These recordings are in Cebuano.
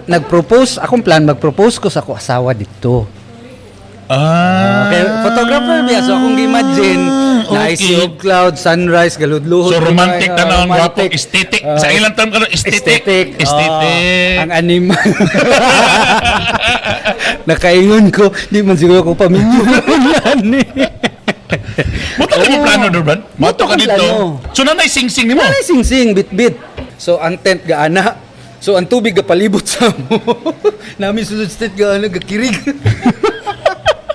Nag-propose, akong plan, mag-propose ko sa ako asawa dito. Okay, photographer biya. So akong gi-imagine, na sea of cloud, sunrise, galudluhod. So romantic ah, na ang gwapo, romantic. aesthetic. Ah, Sa ilang term karon, aesthetic. Aesthetic. Aesthetic. Oh, ang animal. Nakaingon ko, di man siguro ko paminyo yan eh. Mo to ka plano do, Brad? Mo to ka Mo to dito. plano. So nanay sing-sing nimo. Wala sing-sing, bit-bit. So ang tent gaana. So ang tubig gapalibot sa mo. Namin sulod sa tent gaana gakirig.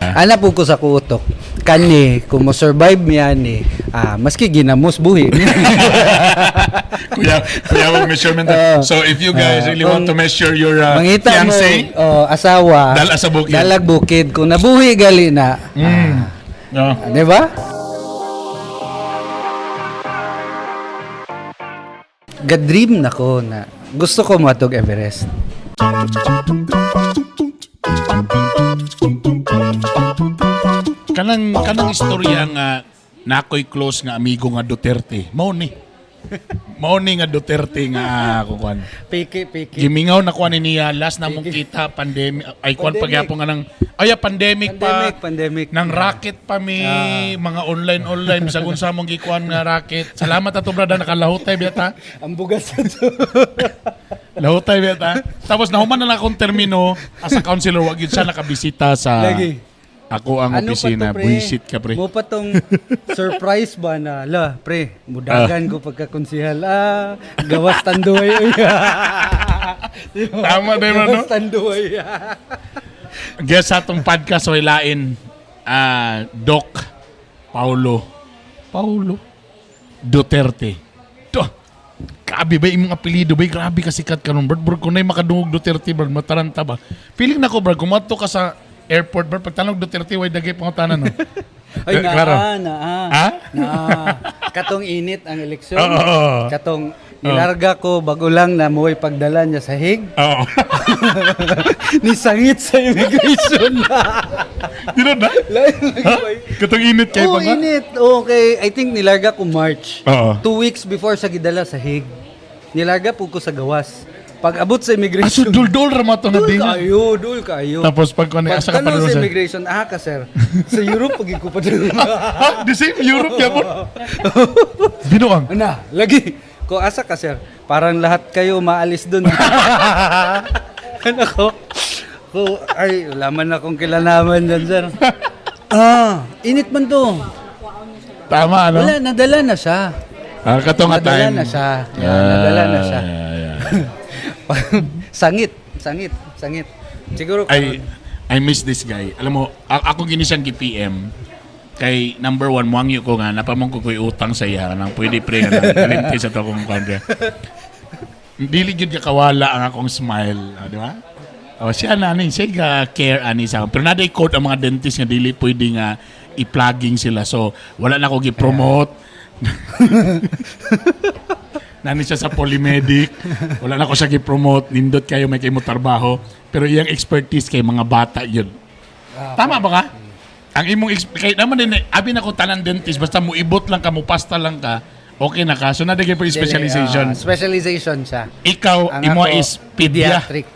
Ana po ko sa kutok. Kani, kung mo survive niya ni, maski ginamos buhi. Kuya, kuya wag measurement. So if you guys really want to measure your Mangita mo, fiancé, oh, asawa, dala sa bukid. Dalag bukid. Kung nabuhi gali na, No. di ba? Ga-dream na ko na gusto ko matog Everest. Kanang istorya nga nakoy close nga amigo nga Duterte. Mao ni. Mao ni nga Duterte nga kuan. Piki, piki. Gimingaw na kuan ni niya last na mong kita pandemic ay kuan Pandemic. pagyapon nga nang ay pandemic pa Pandemic, pandemic. nang racket pa mi mga online online bisag unsa mong gikuan nga racket. Salamat ato brother, nakalahutay biyata. Ang bugas sa to. Lahutay biyata. Tapos nahuman na lang akong termino as a counselor, wag yun siya nakabisita sa Lagi. ako ang opisina. Ano pa to, pre? Buisit ka, pre. Mo pa tong surprise ba na, la, pre, mudagan ko pagkakonsihal. Ah, gawas tanduay. Tama din, ano? Gawas tanduay. Guest sa atong podcast way lain, Doc Paulo Paulo Duterte. To. Grabe ba imong apelyido ba? Grabe ka sikat karon, bro. Bro, kung na'y makadungog Duterte, bro, mataranta ba? Feeling nako, bro, kumadto ka sa airport, bro, pagtanong Duterte, way dagay pangutanan, no? Ay, Eh, naa, klaro. naa. Ha? Naa. Katong init ang eleksyon. Oo, oo, oo. Katong nilarga ko, bago lang na mo'y pagdala niya sa Hague. Oo. Nisangit sa immigration. Di na na? Lain lagi Ha? ba? Katong init kay Oo, pa nga? init. Okay, I think nilarga ko March. Oo. 2 weeks before sa gidala sa Hague. Nilarga po ko sa gawas. Pag abot sa Ah, so immigration, dul-dul ra to na dul din. kayo, dul kayo. Tapos pag kuan asa ka pa Pagtanong doon sa sa immigration, ah ka sir, sa Europe pag ko pa doon. Ha? The same Europe yapon? Binuang. Na, lagi. Ko asa ka sir, parang lahat kayo maalis doon. Ano ko? Ko, ay, wala man akong kilalaman dyan, sir. Ah, init man to. Tama, ano? Wala, nadala na siya. Ah, katong nga Nadala time. na siya. Yeah, nadala na siya. Yeah, yeah. Sangit, sangit, sangit. Siguro I miss this guy. Alam mo, ako gini siyang gi-PM kay number one, muangyo ko nga, napamong ko ko'y utang sa iya, nang pwede pre, nga nang kalimti sa to kong kwan. Dili gyud ka kawala ang akong smile, ah, di ba? Oh, siya na ni, siya ga care ani sa akong. Pero naday code ang mga dentist nga dili pwede nga i-plugging sila. So, wala na ko gi-promote. Nani siya sa Polymedic. Wala na ko siya gi-promote. Nindot kayo may kayo mo trabaho. Pero iyang expertise kay mga bata yun. Tama ba ka? Ang imong kay naman din eh, abi na ko tanan dentist basta muibot lang ka, mupasta lang ka, okay na ka. So na po specialization. Ah, specialization siya. Ikaw Ang imo ako, is pedia. Pediatric.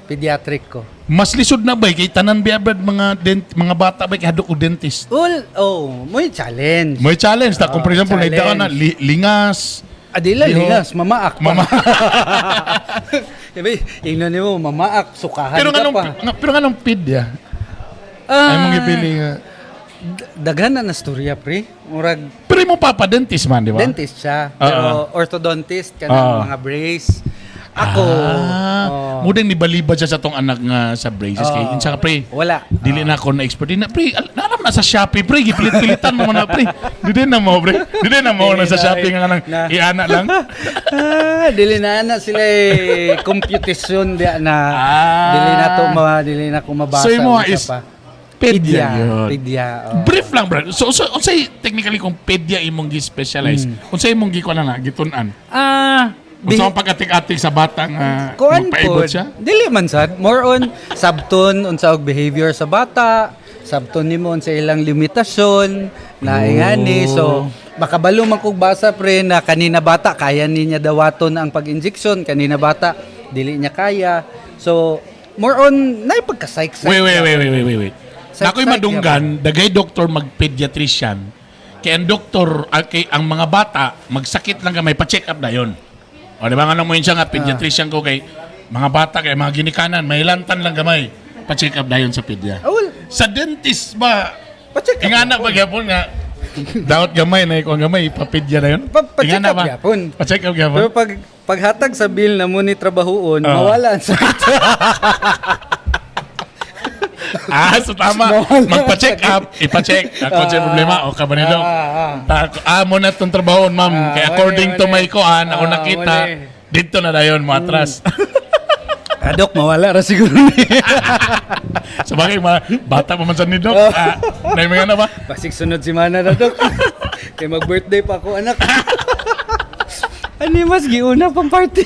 Pediatric ko. Mas lisod na ba kay tanan biya brad mga mga bata ba kay hadok og dentist. Ul, oh, may challenge. May challenge ta kung for example challenge. naidaan na lingas. Adila, Diho. lilas, mamaak pa. Mama. Diba, ingnan nimo, mamaak, sukahan Pero ka nganong pa. pero nganong pedya? Ah, Ay mong gipili nga. Daghan na nastorya, pre. Murag, Pero imo papa dentist man, di ba? dentist siya. Pero orthodontist, kanang mga brace. Ako, Ah, oh, mo din nibaliba siya sa tong anak nga sa braces kay insa ka pre. Wala. Dili na ako na expert. Di na pre, naram na sa Shopee pre, gipilit-pilitan mo na pre. Dili na mo pre. Dili na mo na sa Shopee nga nang Na. iana lang. Ah, dili na na sila eh, computation di na. Dili na to ma, dili na ko mabasa. So imo unsa is pa. pedya yun. Pedya. Oh. Brief lang bro. So unsay technically kung pedya imong gi-specialize? Unsay imong gikuan na gitun-an? Unsa ang pag-atik-atik sa bata nga Kuan magpaibot pod, siya? dili man sad. More on sabton unsa og behavior sa bata, sabton nimo unsa ilang limitasyon na ingani. So makabalo man kog basa pre na kanina bata kaya niya dawaton ang pag-injection, kanina bata dili niya kaya. So, more on naay pagka-psych. Wait, wait, wait, wait, wait, wait, wait. Psych- Nako'y psych madunggan, daghay doktor mag-pediatrician, kay ang doktor, kay ang mga bata, magsakit lang gamay, pa-check up na yun. O, di ba nga mo yun siya nga, pediatrician ko kay mga bata, kay mga ginikanan, may lantan lang gamay, pa-check up na yun sa pedya. Ah, well, Sa dentist ba, pa-check up. ingana ba gyapon nga, daot gamay na ikaw gamay, papedya na yun? Pa-check Ingana up ba? gyapon. Pa-check up gyapon. Pero pag paghatag sa bill na mo ni trabahoon, mawala ang sakit. Ah, so tama. Mawala. Magpa-check up, ipa-check. Ako sa problema, o ka ba nito? Mo na itong trabaho, ma'am. Kaya according wala, to wala. my kuan, ako nakita, wala. dito na dayon mo atras. Adok, mawala ra siguro ni. Sa bagay, mga bata pa man sa ni Doc. Naimay na ba? Basig sunod si Mana na, Dok. Kay mag-birthday pa ako, anak. Ano mas giuna pang party?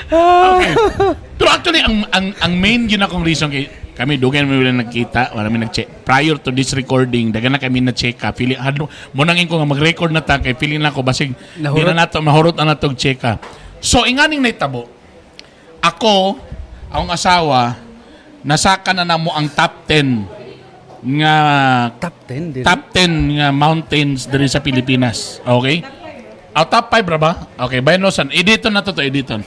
Okay. Pero actually, ang main yun akong reason kay kami dugay na wala nagkita, wala mi nag-check. Prior to this recording, dagan na kami na-check ka. Feeling ano, mo nang ko nga mag-record na ta kay feeling na ko basig di Nahurot. na nato mahurot na natog check ka. So inganing naitabo. Ako, akong asawa, nasaka na namo ang top 10 nga Top 10 din. top 10 nga mountains diri sa Pilipinas. Okay? Ah, top 5 ra ba? Okay, bayanosan. Editon na to, editon.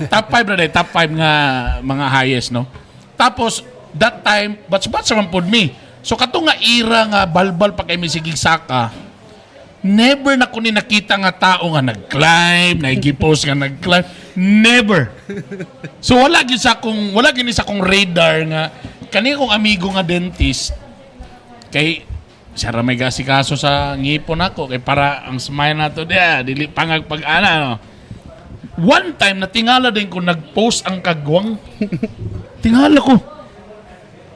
Top 5 ra day, top 5 nga mga highest, no? Tapos, that time, batch-batch man pud mi. So, kato nga era nga balbal pa kay mi sigig saka, never na ko ni nakita nga tao nga nag-climb, naigi-post nga nag-climb. Never. So wala gyud ni sa akong radar nga kani kong amigo nga dentist kay siya ra may gasikaso sa ngipon ako kay para ang smile nato diya dili pangag pag ana, no. One time natingala din ko nag-post ang kagwang. Tingala ko.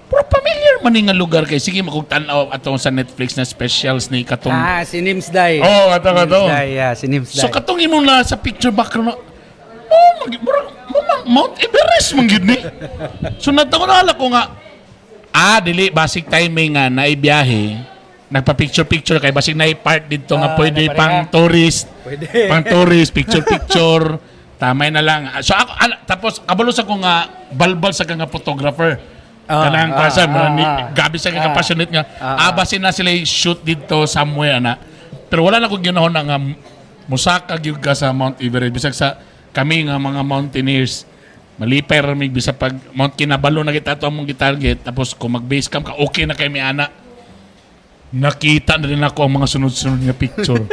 Pero familiar man ni nga lugar kay sige makog tan-aw atong sa Netflix na specials ni katong Ah, si Nimsdai. Oh, kato, kato. Nimsdai, yeah, si Nimsdai. So katong imong na sa picture background na, oh, mag, murag, Mount Everest man gyud ni. So natawa na ko nga dili basic timing nga naibiyahe, nagpa-picture picture kay basig na part dito nga pwede napareha. pang tourist. Pwede. Pang tourist, picture picture. Tamay na lang. So ako tapos kabalo sa ko nga balbal sa ka nga photographer. Kanang kasa, gabi sa ka passionate nga. Basin na sila shoot dito somewhere ana. Pero wala na ko ginahon na nga musaka gyud ka sa Mount Everest bisag sa kami nga mga mountaineers. Malipay ra mig bisag pag Mount Kinabalu na kita ato among gitarget tapos kung mag base camp ka okay na kay mi ana. Nakita na rin ako ang mga sunod-sunod nga picture.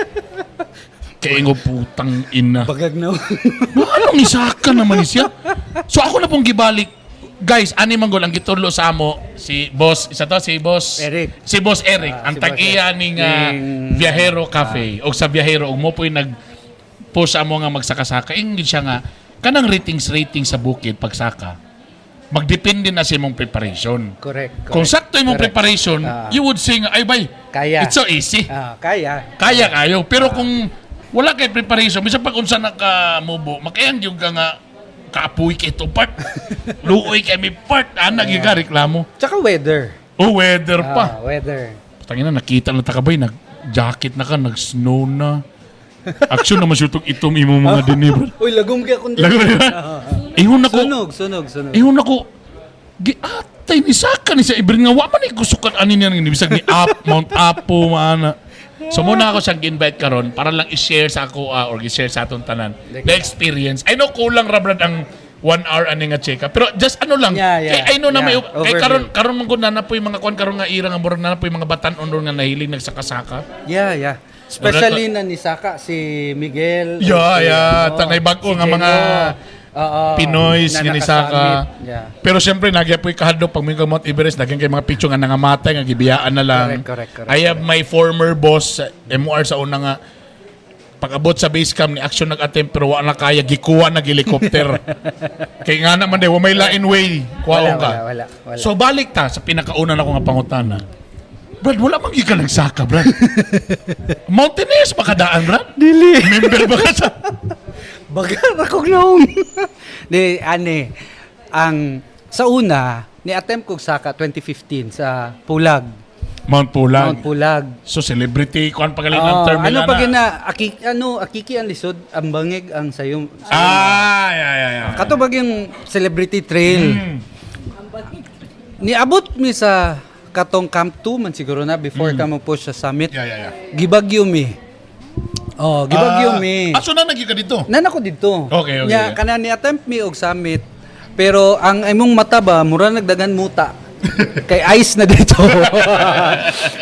Kaya ngo putang ina. Bagag na. Anong isaka naman ni siya? So ako na pong gibalik. Guys, ani man gol ang gitudlo sa amo si boss, isa to si boss Eric. Si boss Eric, ang si Boss tag-iya Eric. ning Viajero Cafe og sa Viajero og mo po'y nag post sa amo nga magsakasaka. Ingin siya nga kanang ratings rating sa bukid pagsaka. Magdepende na sa imong preparation. Correct, correct. Kung sakto imong Correct. preparation, you would say nga, ay bay, Kaya. it's so easy. Kaya. Kaya kayo. Pero kung wala kay preparation, bisan pag unsa na ka mubo, makayang gyud ka nga kaapoy kay to part. Luoy kay mi part. Ana gyud ka reklamo. Tsaka weather. Oh, weather pa. Weather. Tangina nakita na ta ka bay, nag jacket na ka, nag snow na. Action naman siya itong itom imo mga dinibra. Uy, lagom kaya kundi. Lago na. Ingon ako, Sunog, sunog, sunog. ingon ako, giatay ni Saka ni sa Ibrin nga wa man ni kusukan ani niya nga bisag ni Up Mount Apo maana. So muna ako siyang invite karon para lang i-share sa ako or i-share sa atong tanan the experience. I know kulang ra brad ang 1 hour ani nga check up. Pero just ano lang, Yeah. kay I know na may Yeah, kay overview. karon karon man gud na na po yung mga kuan karon nga ira nga murag na na po yung mga batan-on ron nga nahilig nagsakasaka. Yeah. Especially na ni Saka, si Miguel. Yeah, si, yeah. ano, Tanay bag-o si nga mga Jeno. Oo, Pinoy na nga ni Saka. nakasamit. Yeah. Pero siyempre, nagya po'y kahadlok pag may Mount Everest, nagyan kay mga picture nga nangamatay, nga gibiyaan na lang. Correct, correct, correct, I have my former boss sa MOR sa una nga, pag-abot sa base camp ni action nag-attempt pero wa na kaya gikuha nag helicopter. Kay nga naman day wa may lain way kuhaon Wala, ka. wala, wala, wala. So balik ta sa pinakauna na ko nga pangutana. Brad, wala man gyud ka nagsaka, Brad. Mountaineers ba kadaan, Brad? Dili. Member ba ka sa Bagar akong naong. Di, ane, ang, sa una, ni-attempt kog saka 2015 sa Pulag. Mount Pulag. Mount Pulag. So celebrity kuan pa galing ng Ah, term ano nila pa na. gina aki, ano akiki ang lisod, ang bangig ang sayong. Ah, yeah. Kato ba yung celebrity trail? Niabot mi sa katong Camp 2 man siguro na before ka mo push sa summit. Yeah. Gibagyo mi. Oh, gibagyo mi. Ah, so na nagyud ka dito? Nan ako dito. Okay. Nya kana ni attempt mi og summit pero ang imong mata ba mura nagdagan muta. Kay ice na dito.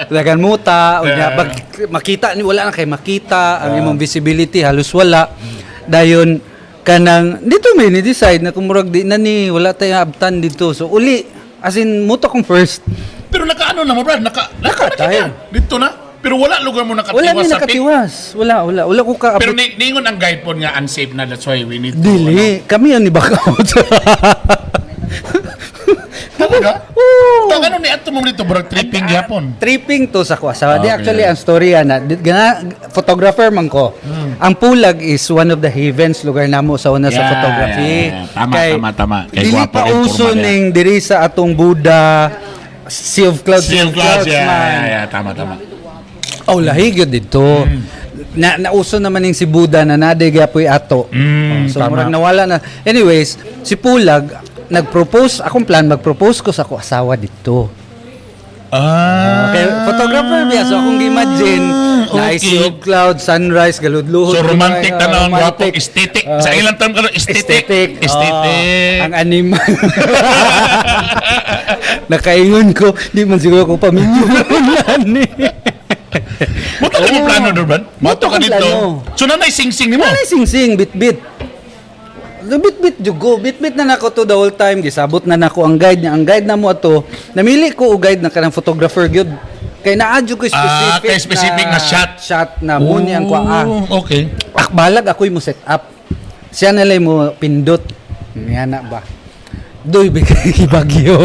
Dagan muta, unya pag makita ni wala na kay makita, ang imong visibility halos wala. Dayon kanang dito may ni decide na kung murag di na ni wala tayo abtan dito. So uli as in muto kong first. Pero nakaano na mo, Brad? Naka tayo. Dito na. Pero wala lugar mo nakatiwas Wala ni sa peak. nakatiwas. Wala, wala. Wala ko ka Pero niingon ang guide po nga unsafe na, that's why we need to Dili, kami ang ni back out. Talaga? Oo. Tang ano ni ato mo dito, bro, tripping gyapon. Tripping to sa ko asawa. Di Ah, okay. actually ang story ana, gana photographer man ko. Ang Pulag is one of the havens lugar namo sa una sa photography. Yeah. Tama, tama. Kay Dili gwapo pa rin uso porma niya. ning diri sa atong Buddha, Sea of Clouds, Sea of Clouds, yeah, man. yeah, tama, tama. Oh, lahi gyud dito. Na nauso naman ning si Buddha na naday gyapoy ato. Oh, so murag nawala na. Anyways, si Pulag nag-propose, akong plan mag-propose ko sa ako asawa dito. Okay, photographer biya. So akong gi-imagine na Sea of Cloud, sunrise, galudluhod. So romantic Ah, na ang gwapo, romantic. aesthetic. Ah, Sa ilang term karon aesthetic. Aesthetic. Aesthetic. Ah, ang animal. Nakaingon ko, di man siguro ko paminyo ni. Mo ka mo plano do, Brad? Mo Mo ka kong dito. plano. So nanay sing-sing nimo. Ano sing-sing, bit-bit. Bit-bit jugo, bit-bit na nako to the whole time. Gisabot na nako ang guide niya. Ang guide na mo ato, namili ko og guide na kanang photographer gyud. Kay naa jud ko specific, Ah, kay specific na shot. Shot na mo ni ang kuha. Oh, okay. Akbalag ako'y mo set up. Siya na lang mo pindot. Nga na ba? Doy bigay bagyo.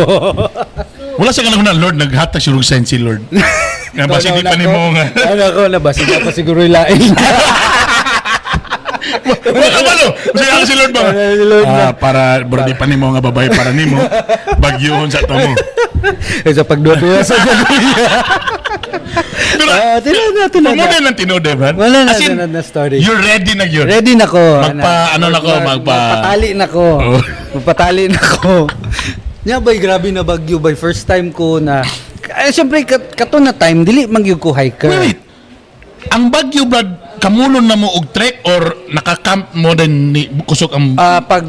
Wala sa kanang na Lord naghatag siya og sign si Lord. Nga ba di pa nimo nga. Ano ko na ba sige pa siguro ilain. Wala ka malo. Kasi ako si Lord ba? Wala si Lord Ah, para bro di pa nimo nga babae para nimo bagyuhon sa tamo. Eh, sa pagduwa sa gabi. Pero Ah, tinuod na, tinuod Mo na. na lang tinuod eh, Brad. Wala na, As in, tinuod na story. You're ready na yun. Ready na ko. Magpa- ano na ko, Magpatali na ko. Oh. Magpatali na ko. Nya bay grabe na bagyo bay first time ko na eh, syempre kato na time dili man gyud ko hiker. Wait, wait. Ang Bagyo, Brad, kamulon na mo og trek or nakakamp mo din ni kusog ang Ah, pag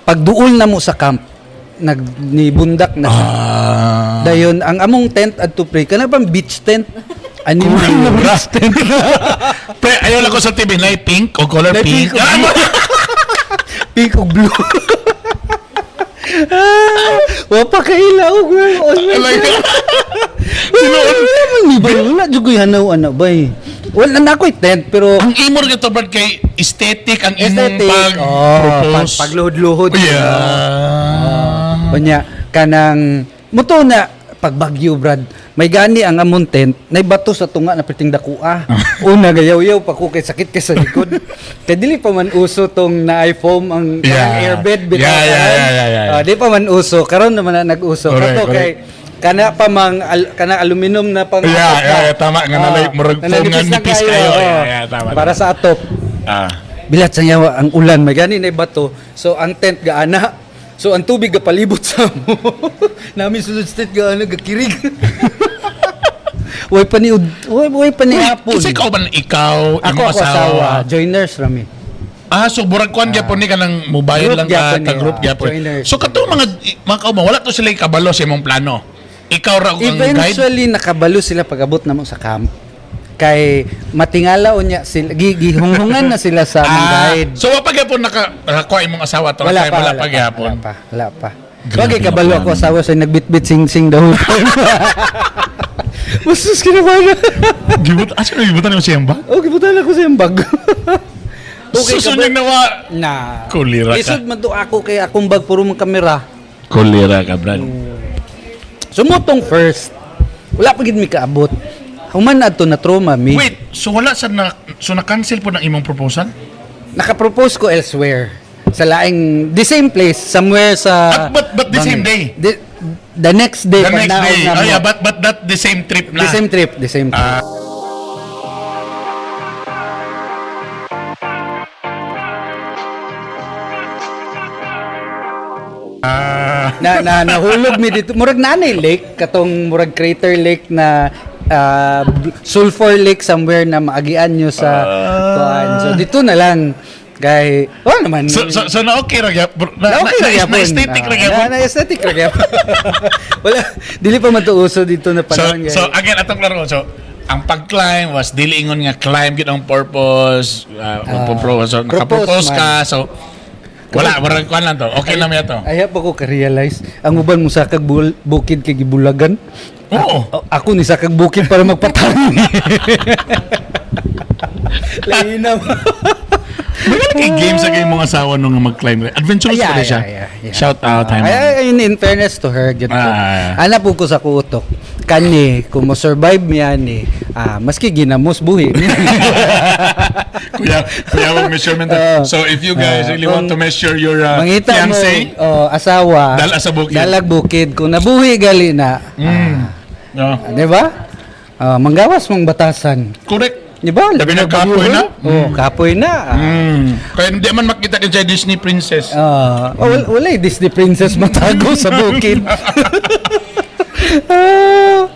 pagduol na mo sa camp nag ni bundak na siya. Dayon ang among tent adto pre kana pang beach tent. Ani man na beach tent. Pre, ayaw lang ko sa TV, na pink o color Nay pink. pink o blue. Pink ug blue. Ah, wa pa kailaw girl. On my Alay. Wala wala man ni bay. Wala jud ko'y hanaw ana bay. Wala na ako'y tent pero Ang imo rin ito, Brad, kay aesthetic ang imong aesthetic. Oh, pag-propose. pagluhod-luhod. Yeah. Unya kanang muto na pagbagyo Brad. May gani ang among tent, nay bato sa tunga na perting dakua. Una gayaw-yaw pa ko kay sakit kay sa likod. Kay dili pa man uso tong na foam ang kanang airbed bitaw. Yeah. Ah, di pa man uso karon naman na nag-uso. Correct, Kato kay kana pa mang kana aluminum na pang Yeah, tama. Nga nalay, murag na foam nga nipis na nipis kayo. oo. Yeah, tama, Para tama. sa atop. Bilat sa yawa ang ulan may gani na bato. So ang tent gaana. So ang tubig gapalibot sa mo. Nami sulod sa tent gaana gakirig. Way pa ni way pa ni hapon. Kasi ikaw ba ikaw, Ako imong ako asawa, joiners rami. Ah, so burag kuan gyapon ni kanang mobayad Group lang ka gyapon ta ni, group ah, gyapon. joiners. So katong mga kauban wala to sila kabalo sa imong plano. Ikaw ra ang guide. Eventually nakabalo sila pag-abot namo sa camp. Kay matingala unya sila gihunghungan na sila sa among guide. So wa pa gyapon nakakuha imong asawa to Wala wala pa, wala pa gyapon. Wala pa, wala pa. Grabe Bagay na kabalo plano. ako asawa sa nagbitbit sing-sing the whole time. Masus kinabahan. Gibut asa na gibutan nimo siyang bag? Okay, butan ako sa iyong bag. Okay, Susun yung nawa. Na. Kulira ka. Lisod man to ako kay akong bag puro mong kamera. Kulira ka, Brad. Sumutong first. Wala pa gid mi kaabot. Human na adto na trauma mi. Wait, so wala sa na so na-cancel po ng imong proposal? Naka-propose ko elsewhere. Sa laing the same place somewhere sa At but the same day? Di, The next day, The next pagnaog day. na Oh mo. yeah, but that the same trip na. The same trip, the same trip. Ah. Ah. Na na nahulog mi dito. Murag naanay lake katong murag crater lake na sulfur lake somewhere na maagian nyo sa kuan. So dito na lang kay wala naman. So na okay ra gyapon. Na, Na okay ra na, gyapon. na aesthetic ra Ah, gyapon. Na, na aesthetic ra gyapon. Wala, dili pa man to uso dito na So, panahon. so again, atong klaro. So, ang pag-climb was dili ingon nga climb gid ang purpose, magpo-propose. So, propose naka-propose man. ka. So, wala, wala kuan lang to. Okay lang to. Ayaw pa ko ka-realize ang uban mo sakag bukid kay gibulagan. Oo. Ako ni sakag bukid para magpatang. Lain na. May kay game sa kay mong asawa nung nga mag-climb. Adventurous Yeah, pa rin siya. yeah. Shout out, Ay, Hyman. ay, in fairness to her, gyud ko. Ah. Ana po ko sa kutok. Kani, kung mo survive niya ni, maski ginamos buhi. Kuya, kuya, wag measurement. Oo. So if you guys really want to kung measure your Mangita mo, fiancé, oh, asawa, Dala sa bukid. Dalag bukid. Kung nabuhi gali na, No. di ba? Manggawas mong batasan. Correct. Di ba? Labi na kapoy na. Oh, kapoy na. Kaya hindi man makita din sa Disney princess. Oh, wala, wala Disney princess matago sa bukid.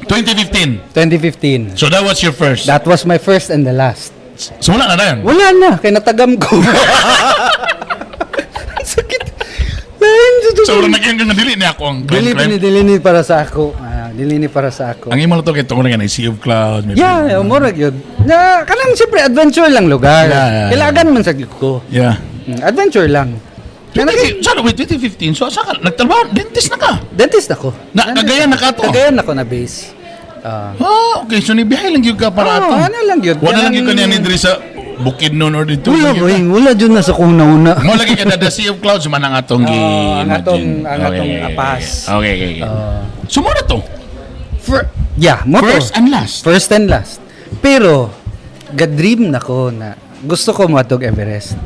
2015. 2015. So that was your first. That was my first and the last. So wala na na yun. Wala na, kay natagam ko. Ang sakit. Lain sa So wala naging nga dili niya ako ang Dili climb, climb. ni dili ni para sa ako. Dili ni para sa ako. Ang imo na to kay tungod nga na Sea of Clouds. May Yeah, murag yun. Na kanang siyempre adventure lang lugar. Yeah. Kailangan man sa ko. Yeah. Adventure lang. 20, sorry, wait, 2015. So asa ka nagtrabaho, dentist na ka. Dentist ako. Na- Cagayan na ka to? Cagayan ako na base. Ah, okay. So nibiyahe lang gyud ka para Oo, ato. ano lang gyud. Wala lang gyud Kanang- kaniya ni diri sa Bukidnon or dito. Wala lang gyud boy, ka. wala jud na sa kong nauna. Mo lagi ka the Sea of Clouds man ang atong gi Oo, ang atong apas. Okay. So mo na to. Yeah, mo to. First and last. First and last. Pero ga-dream na ko na gusto ko moadtog Everest.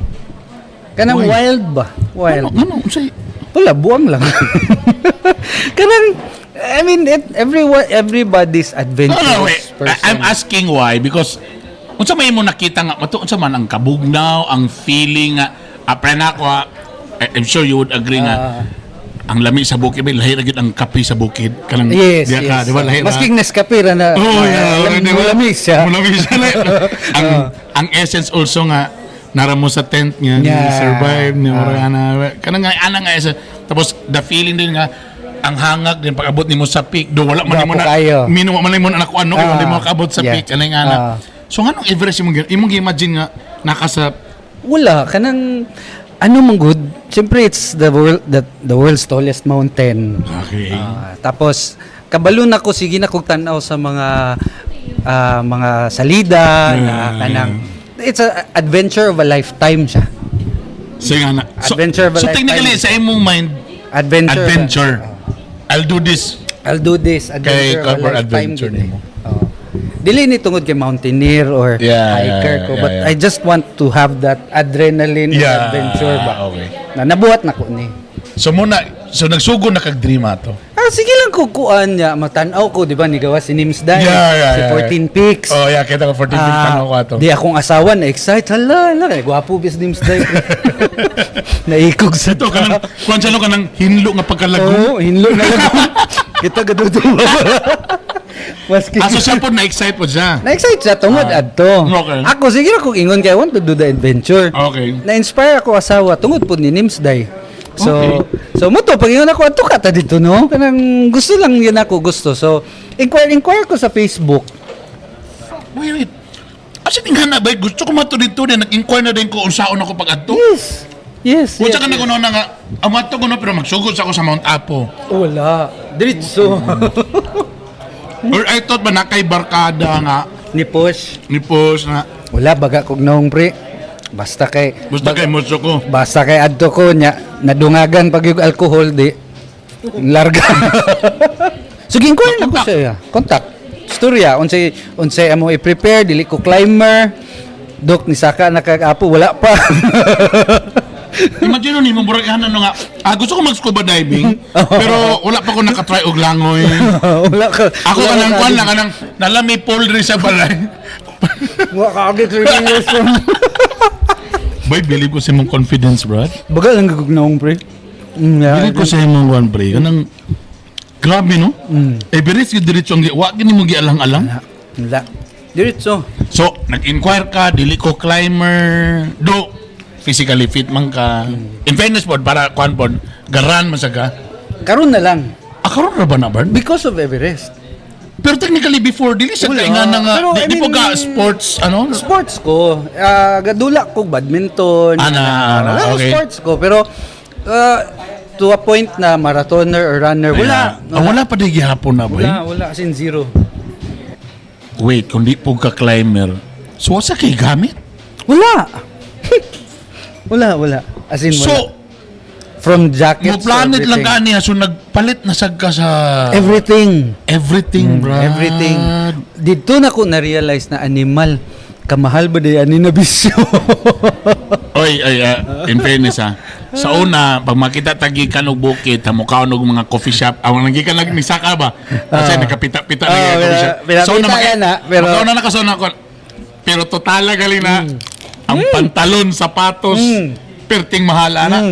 Kanang Why? wild ba? Wild. Ano, ano, unsay Wala, buwang lang. Kanang, I mean, everybody's No, adventurous no, wait. person. I'm asking why because unsa may imo nakita nga mato unsa man ang kabugnaw, ang feeling nga apre na ako ah, I'm sure you would agree nga ang lami sa bukid, may lahi ra gyud ang kape sa bukid. Kanang Yes, diya ka, yes. di ba lahi ra? Maski Nescafe ra na. Oh, yeah. Di ba? Mulamis siya. Mulamis siya. Ang essence also nga nara mo sa tent nga survive ni mura ana kanang nga ana nga essence. Tapos the feeling din nga ang hangag din pag abot nimo sa peak do wala man Gwapo nimo na kayo. mino man nimo na nakuan no kay hindi mo kaabot sa peak anay nga ana. So nganong Everest imong gi-imagine nga naka sa Wala, kanang ano man good. Siyempre it's the world's tallest mountain. Okay. Tapos kabalo na ko sige na kog tan-aw sa mga mga salida na kanang it's a adventure of a lifetime siya. Sige nga na. So, Adventure of a so lifetime. technically sa imong mind Adventure. adventure. I'll do this. I'll do this adventure Kay of a cover lifetime. adventure gid eh. nimo. Oo. Dili ni tungod kay mountaineer or hiker ko, yeah, but yeah. I just want to have that adrenaline and adventure ba. Okay. Na nabuhat na ko ni. So muna, so nagsugo na kag dream ato. Sige lang ko kuan niya, matanaw ko, di ba, ni gawa si Nimsdai, si 14 Peaks. Oh yeah, kita ko 14 Peaks tanaw ko ato. Di akong asawa na excite, hala, hala, kay gwapo bis Nimsdai. Naikog sa Ito kanang kuan sa kanang hinlo nga pagkalagong. Oo, hinlo na lang. Kita gaduduwa. Maski Ah, so siya po na-excite po siya. Na-excite siya tungod adto. Okay. Ako sige ra kog ingon kay I want to do the adventure. Okay. Na-inspire ako asawa tungod pud ni Nimsdai. So so mo to pag ingon ako adto ka ta dito no, kanang gusto lang yun ako gusto. So inquire inquire ko sa Facebook. Wait, wait. Asa ning hana ba? Gusto ko mato dito din. Nag-inquire na din ko unsaon ako pag adto. Yes. Yes. Kung yes, sa ka na nga, amato ko no, pero magsugod sa ako sa Mount Apo. Wala. Diretso. Or I thought ba na kay barkada nga, Ni push. ni Pos na, Wala baga kog naong pre. Basta kay basta kay muso ko. Basta kay adto ko nya nadungagan pag yung alcohol di larga. So ginkuan na ko Contact. siya. Contact. Storya unsay unsay amo i-prepare, dili ko climber. Dok ni saka na kag apo wala pa. Imagine ni mo murag ano nga. Ah, gusto ko mag scuba diving, pero wala pa ko nakatry og langoy. Wala ka. Ako wala kanang ka kwan lang kanang nalami pool diri sa balay. Wala ka agad 30 years from. Boy, believe ko sa imong confidence, bro. Baga lang gagugnaong, pre. Yeah. Believe ko sa imong one, pre. Kanang grabe, no? Everest gyud diretso ang wa gini mo gialang-alang. Wala. Diretso. So, nag-inquire ka, dili ko climber, do physically fit man ka. In fairness pod, para kwan pod, garan man sa ka. Karon na lang. Ah, karon ra ba na, Bern? Because of Everest. Pero technically before, dili sa Wala. kay nga na nga, Pero, di, I di po mean, ka sports, ano? Sports ko. Ah, gadula ko badminton. Ana, ana, Wala, okay. sports ko. Pero to a point na marathoner or runner, wala. Ah, wala pa di gihapon na, boy. Wala, wala. As in zero. Wait, kung di po ka climber, so wasa kay gamit? Wala. Wala, wala. As in, wala. So, From jackets mo planet to lang everything. ka niya, so nagpalit na sad ka sa Everything. Everything, bro. Everything. Dito na ko na-realize na animal. Kamahal ba di ani na bisyo? Oy, ay, in fairness ha. Sa una, pag makita tagi ka og bukid, hamukaon og mga coffee shop. Awang nagi ka nag nisaka ba? Kasi nagkapita-pita na Ah, yung coffee shop. pina- Sa una, pita yan, ah, pero- makauna na ka sa una ko. Pero totala gali na ang pantalon, sapatos, perting mahal ana.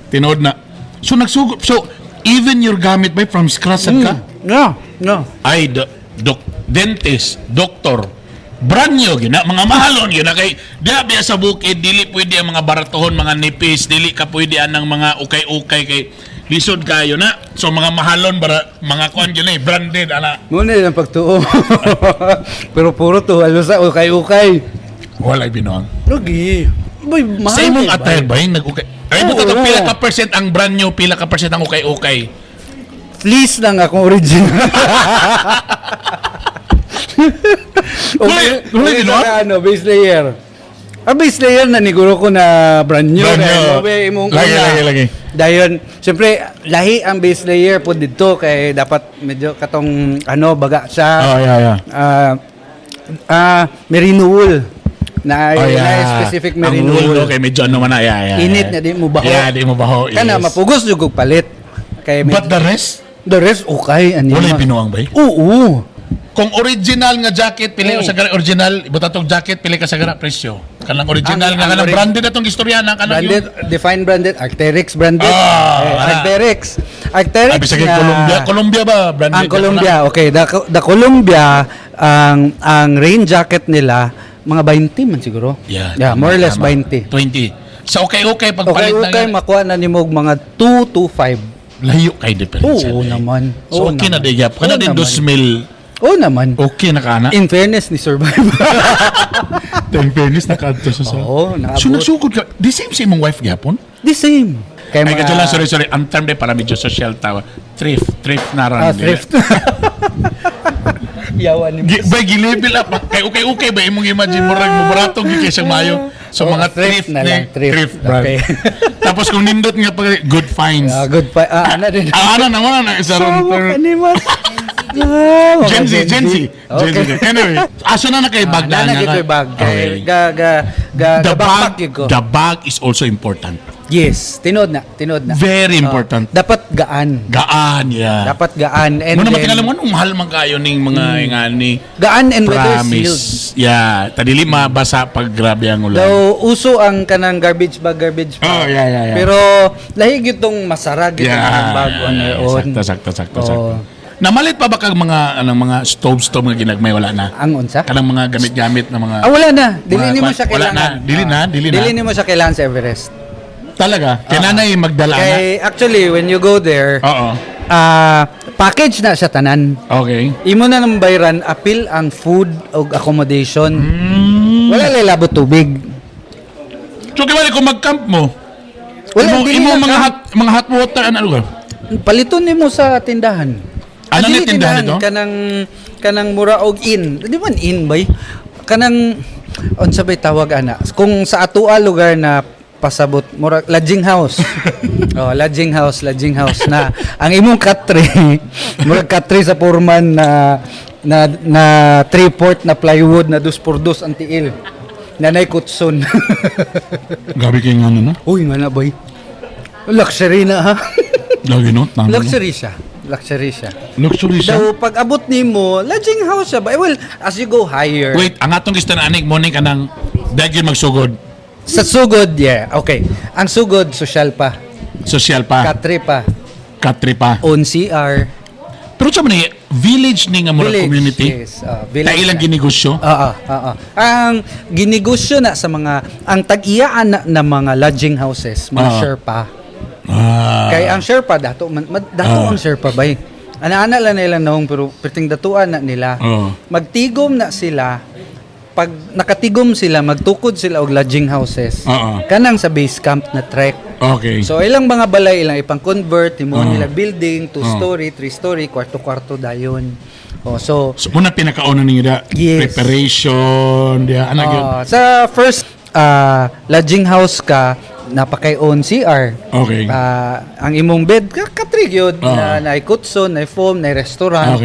Tinuod na. So nagsugod. So even your gamit bay from scratch sad ka? No, no. Ay do, dok, dentist, doktor, brand new gina, mga mahalon gina kay diha biya sa bukid dili pwede ang mga baratohon, mga nipis, dili ka pwede anang mga ukay-ukay kay lisod kayo na. So mga mahalon bara mga kuan gyud eh, branded ana. Muna yun ang pagtuo. Pero puro to, ano sa ukay-ukay. Walay binuang. Lugi. Boy, mahal Sa imong eh, attire ba yung nag-ukay? Ay, Oo. buta to pila ka percent ang brand new, pila ka percent ang ukay-ukay. Fleece lang akong original. Wala- wala Okay, ginawa? sa ano, base layer. Ah, base layer na niguro ko na brand new. Brand new. Eh, okay, imong Lagi, una. lagi, lagi. Dayon, siyempre, lahi ang base layer po dito kay dapat medyo katong ano, baga siya. Oh, yeah. Ah, ah, merino wool. Na, Oh, yeah. na specific merino Ang wool. wool, okay, medyo ano man na, yeah. Init yeah. na di mo baho. Yeah, di mo baho, yes. Kana mapugos jud og palit. Kay But the rest, the rest okay ani. walay binuang ba? Oo. Kung original nga jacket, pili Oo. sa gara original, ibuta tong jacket, pili ka sa gara presyo. Kanang original Ang- nga ang kanang branded atong istorya na kanang Branded, define branded, Arc'teryx branded. Ah, Eh, ana. Arc'teryx. Arc'teryx Abi sige na- Columbia, Columbia ba branded? Ang Columbia, okay. The Columbia, ang rain jacket nila, mga 20 man siguro. Yeah, Yeah, tama, more or less tama. 20. 20. Sa okay okay Okay, pagpalit okay, na makuha na nimo og mga 2 to 5. layo kay diferensya. Oo eh. naman. So Oo okay na naman. di gyap. Kana Oo din naman. 2,000. Oo naman. Okay na kana. In fairness ni Survivor. In fairness nakaadto sa. Oo, naabot. So nagsugod ka. Di same sa imong wife gyapon? The same. Kay Ay, kadyo lang, sorry, sorry. Ang term de para medyo social tawa. Thrift, thrift na ran. Ah, thrift. Yawa ni Gi, ba, gilabel up. Kay okay, okay ba? Imong imagine mo rag mo barato gi kay siyang mayo. So Oh, mga thrift thrift, na lang, ni thrift. thrift, brad. Okay. Tapos kung nindot nga pag good finds. Ah, good pa. Ah, ana din. Ah, ano na wala na isa ron. Sama ka ni Mas. Ah, mga Gen Z, Gen Z. Gen Z. Okay. Anyway, asa na na kay bag Ah, na na na nga? kay bag. Kay Okay. ga ga ga The ga backpack bag, yun ko. the bag is also important. Yes, tinod na, tinod na. Very important. Ah, dapat gaan. Gaan, yeah. Dapat gaan and Muna then, matingala mo anong mahal man kayo ning mga ingani. Gaan and weather sealed. Promise. Yeah, tadili mabasa pag grabe ang ulan. Daw uso ang kanang garbage bag, garbage bag. Oh, yeah. Pero lahi gyud tong masara gyud Yeah, ang bag on your own. Sakto, sakto, sakto, Oo. sakto. Namalit pa ba kag mga anong mga stove stove nga ginagmay wala na? Ang unsa? Kanang mga gamit-gamit na mga Ah, wala na. Dili Mga nimo siya wala kailangan. na. Dili na, Ah. dili na. Dili nimo siya kailangan sa Everest. Talaga. Kay nanay magdala na. Kay actually when you go there, Oo. ah, package na siya tanan. Okay. Imo na nang bayran apil ang food og accommodation. Wala lay labot tubig. So kay wala kung mag-camp mo. Wala, imo, dili imo na mga camp. hot water ano lugar? Paliton nimo sa tindahan. Ano Ah, ni dili tindahan ito? Kanang kanang mura og inn. Di man inn bay. Kanang unsa bay tawag ana? Kung sa atoa lugar na pasabot mura lodging house. Oh, lodging house na ang imong katre murag katre sa foreman na na na three-port na plywood na dos por dos ang tiil. Nanay kutson. Gabi kay nga no? Uy, nga na boy. Luxury na ha. Lagi no? Tama, no? Luxury siya. Luxury siya. Luxury siya. Daw pag abot nimo, lodging house siya ba? Eh, well, as you go higher. Wait, ang atong gusto na anig morning kanang dagyon magsugod. Sa sugod, yeah. Okay. Ang sugod, social pa. Social pa. Katre pa. Katri pa. On CR. Pero sa man ni village ni nga mura Village, community. yes. Village Ta ilang na. ginegosyo. Oo. Ang ginegosyo na sa mga, ang tag-iyaan na mga lodging houses, mga Sherpa. Kay ang Sherpa, dato, man, dato ang Sherpa bay. Ana-ana lang nila noong, pero perting datuan na nila. Magtigom na sila, pag nakatigom sila, magtukod sila og lodging houses. Kanang sa base camp na trek. So ilang mga balay ilang ipang-convert, himo nila building, two story, three story, kwarto-kwarto dayon. Oh, so So, muna pinakauna ninyo da Yes. preparation, diya ana gyud. Sa first lodging house ka napakay own CR. Ang imong bed ka katrig yun na kutson, na foam, na restaurant.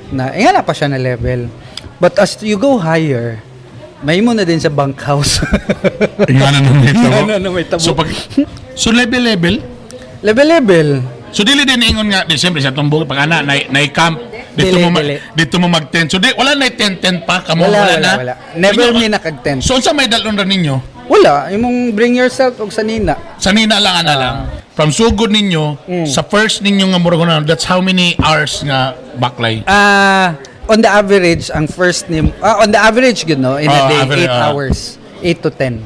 Na ingana pa siya na level. But as you go higher, may mo na din sa bunkhouse. Ingana na may tabo. Ingana na may tabo. So pag so level level. Level level. So dili din ingon nga di siyempre sa tumbok pag ana na camp dito Dili, mo dili. dito mo mag-tent. So di wala na tent tent pa kamo Wala, wala, wala, na. wala. Never Inyo- mi nakag-tent. So unsa may dalon ra ninyo? Wala, imong bring yourself og sanina. Sanina lang ana lang. From sugod ninyo sa first ninyo nga murag na that's how many hours nga baklay. On the average, ang first ni on the average gud no, in a day average, 8 hours, 8 to 10.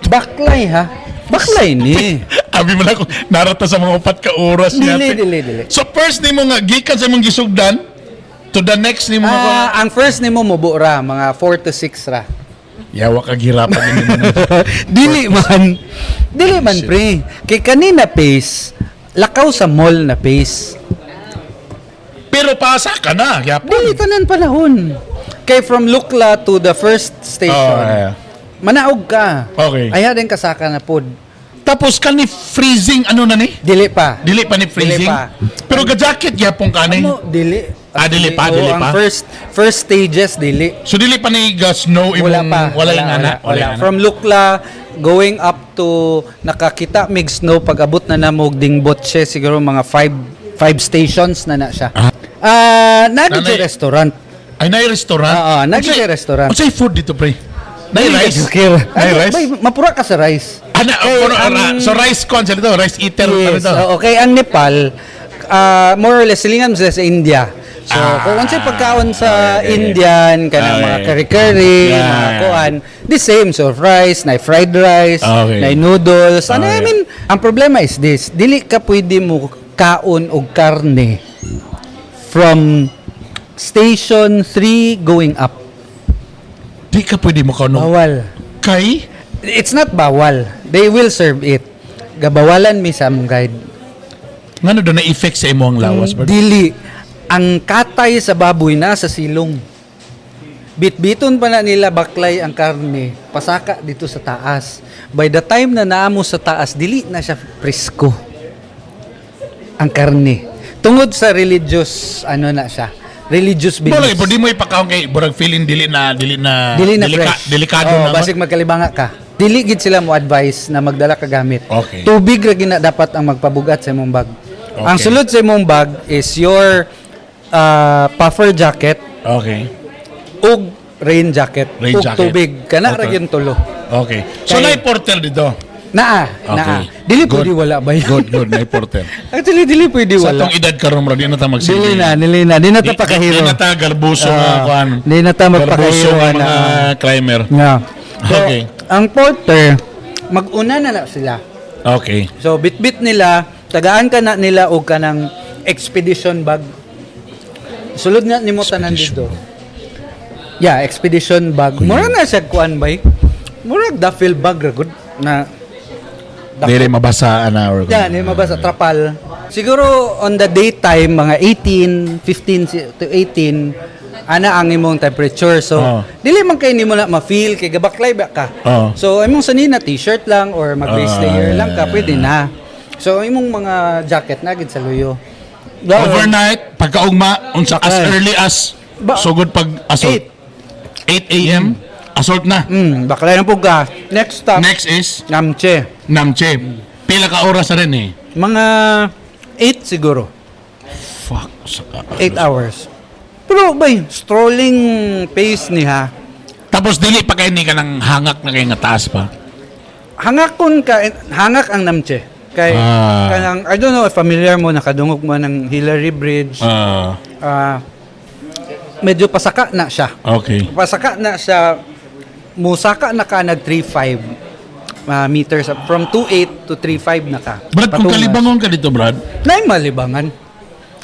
Baklay ha. Baklay ni. Abi mo na kung narata sa mga 4 ka oras Dili, niya. dili, dili. So first nimo nga gikan sa imong gisugdan to the next nimo nga Ang first nimo mubo ra mga 4 to 6 ra. Yawa ka girapan nimo. Dili man. Dili man pre. Kay kanina pace, lakaw sa mall na pace. Pero pasa ka na, gyapon. Dili tanan panahon. Kay from Lukla to the first station. Oh, yeah. Manaog ka. Okay. Ay din kasaka na pod. Tapos kani freezing ano na ni? Dili pa. Dili pa ni freezing. Dili pa. Pero ga-jacket gyapon ka ni. Ano, dili. Ah, dili pa, Oo, dili ang pa. first stages dili. So dili pa ni ga snow imong Wala pa. Wala yung ana, Wala. yung ana. From Lukla going up to nakakita mig snow pag abot na namog Dingboche siguro mga five stations na na siya. Ah, nagi Nanay- restaurant. Ay nay restaurant. Oo, nagi Unsay- restaurant. Unsay food dito pre? Nay Dili rice. ka jukir. Nay Ay, rice. bay, mapura ka sa rice. Ana, Kay puno, so rice kon sa dito, rice eater Yes. ano to. Oo, okay, ang Nepal, more or less, silingan sila sa India. So, kung unsay pagkaon sa Okay. Indian, kanang mga curry-curry, mga kuan, the same. So, rice, na fried rice, na noodles. Ano, I mean, ang problema is this, dili ka pwede mo kaon og karne from station 3 going up. Di ka pwede mo kaon Bawal. kay It's not bawal. They will serve it. Gabawalan mi sa among guide. Ngano do na effect sa imong lawas bro? Dili. Ang katay sa baboy na sa silong. Bitbiton pa na nila baklay ang karne, pasaka dito sa taas. By the time na naamo sa taas, dili na siya presko. Ang karne. Tungod sa religious ano na siya, religious Wala beliefs. pwede mo ipakaon kay burag feeling dili na Dili na fresh. Delikado Oo, na. basig magkalibanga ka. Dili gid sila mo advice na magdala ka gamit. Tubig ra gina dapat ang magpabugat sa imong bag. Ang sulod sa imong bag is your puffer jacket ug rain jacket Rain ug jacket. tubig. Kana ra gyud tulo. Okay. So Kay- nay porter dito. Naa, naa. Dili Good. pwede wala ba yun? Good, good, nay porter. Actually dili pwede Sa wala. atong edad karon bro, di na ta magsilbi. Dili na, di na ta pakahiro. Di na ta garbuso nga kuan. Di na ta Garbuso magpakahiro nga ana. mga climber. Nga. So, ang porter mag-una na na sila. So bitbit nila, tagaan ka na nila og kanang expedition bag. Sulod nga nimo tanan Expedition dito. Yeah, expedition bag. Mura na siya kuan bay. Murag duffel bag ra gud na Dili mabasa ana or Yeah, ni mabasa trapal. Siguro on the daytime mga 18, 15 to 18 ana ang imong temperature. So dili man kay nimo na ma-feel kay gabaklay ba ka. So imong sanina t-shirt lang or mag base layer lang ka pwede na. So imong mga jacket na gid sa luyo. Overnight pagkaugma unsa as Ay. early as sugod pag aso 8. 8 a.m. Assault na. Baklay na po ka. Next stop, Next is Namche. Namche. Pila ka oras na rin eh. Mga 8 siguro. Fuck. 8 hours. Pero bay, strolling pace niya. Tapos dili pa kayo ni ka ng hangak na kayo nga taas pa. Hangakon ka, hangak ang Namche. Kay kanang, I don't know if familiar mo, nakadungog mo ng Hillary Bridge. Ah, medyo pasaka na siya. Pasaka na siya, musaka na ka nag 3.5 meters up. From 2.8 to 3.5 na ka. Brad, kung Patungas. kalibangon ka dito, Brad, Nay malibangan.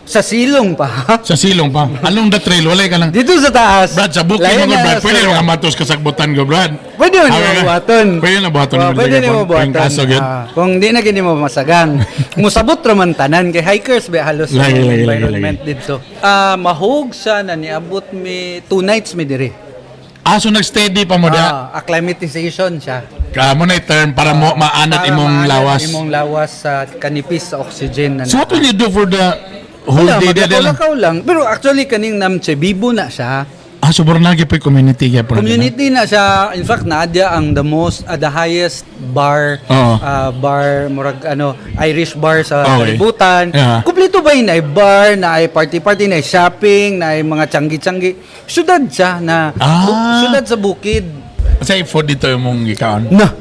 Sa silong pa. Sa silong pa. Along the trail, wala ka lang. Dito sa taas. Brad, sa bukid Layo mo ko, na Brad. sa- Pwede mo matos kasagbutan ko, Brad. Pwede mo Ah, nimo buhaton. Pwede na buhaton. Oh, pwede nimo buhaton. Kaso, gyud. Ah, kung di na gini mo masagang. Musabot ra man tanan kay hikers ba halos Lagi, ang lagi, lagi, environment dito. Ah, mahog siya na niabot mi 2 nights mi diri. Ah, so nag-steady pa mo da. Ah, acclimatization siya. Kamo na term para mo maanat Para imong maanat lawas. Imong lawas sa kanipis sa oxygen na So what will you do for the whole Wala, day? Dada lang? maglakaw-lakaw lang. Pero actually kaning Namche Bibo na siya. Ah, so Bornagi po yung community kaya po. Community na siya. In fact, naadya ang the most, the highest bar, bar, murag ano, Irish bar sa kalibutan. Kumpleto ba yun? Ay bar, na ay party-party, na ay shopping, na ay mga tiyanggi-tiyanggi. Syudad siya na, syudad sa bukid. Sa food dito yung mong gikaon. Na,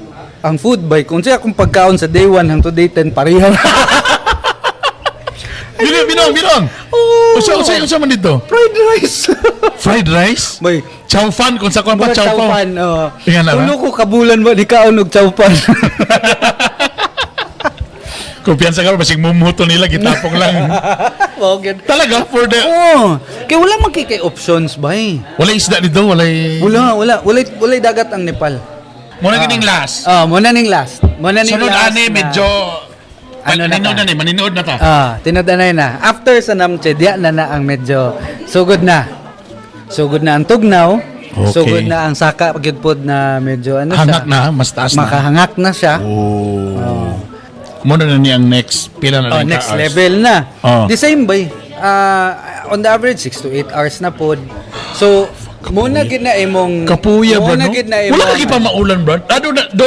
ang food by, kung siya akong pagkaon sa day 1 hangtod day 10, pareha. Binong, binong, binong! Oh, Usa, usa, usa man dito. Fried rice. Fried rice? Bay, Chow fan, kung sa kuwan pa, Murag chow fan. chow fan, oo. Tingnan na ba? Tulo ko kabulan ba, di kaon og chow fan. Kung piyansa ka, basig mumuto nila, gitapong lang. Wow, gyud. Talaga, for the Oo. Kaya wala man kay options ba eh. Wala isda dito, wala. Wala, wala. Wala, wala dagat ang Nepal. Muna gining last. Ah, muna ning last. Muna ning Sunod last ani, na- medyo Ano na maninood ta? na ni, maninood na ta. Ah, tinud-anay na. After sa Namche, diya na na ang medyo sugod na. Sugod na ang tugnaw. Sugod na ang saka gyud pod na medyo ano siya. Hangak na, mas taas na. Makahangak na siya. Oh. Muna na niya ang next, pila na Oh, rin ka next hours. level na. Oh. The same bay. Ah, on the average 6 to 8 hours na pod. So, muna gid na imong Kapuya, brad, muna no? gid na imong Wala lagi pa maulan, brad. Ah, do, do,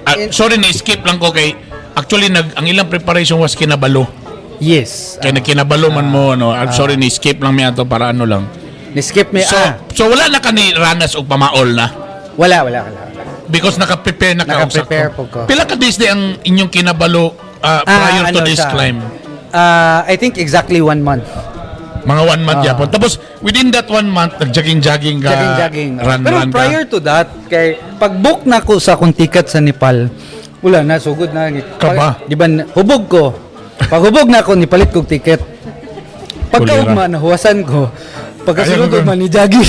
ah, sorry, na-skip lang ko kay actually, nag, ang ilang preparation was kinabalo. Yes. Kaya nagkinabalo man mo, ano, I'm sorry, ni-skip lang mi ato para ano lang. Ni-skip mi So, ah. so wala na ka ni Ranas og pamaol na? Wala, wala, wala, wala. Because naka-prepare na ka og Naka-prepare sakto. po ko. Pila ka days di ang inyong kinabalo prior Ah, to ano this siya? climb? Ah, I think exactly one month. Mga one month yapon. Tapos, within that one month, nag-jogging-jogging ka. Jogging-jogging. Run, Pero run ka. prior to that, kay pag-book na ko sa akong ticket sa Nepal, wala na, sugod na. Ka ba? Di ba, hubog ko. Pag hubog na ako, nipalit kog ticket. Pagkaugma, nahuwasan ko. Pagkasunod Ayaw ko. ugma, ni jogging.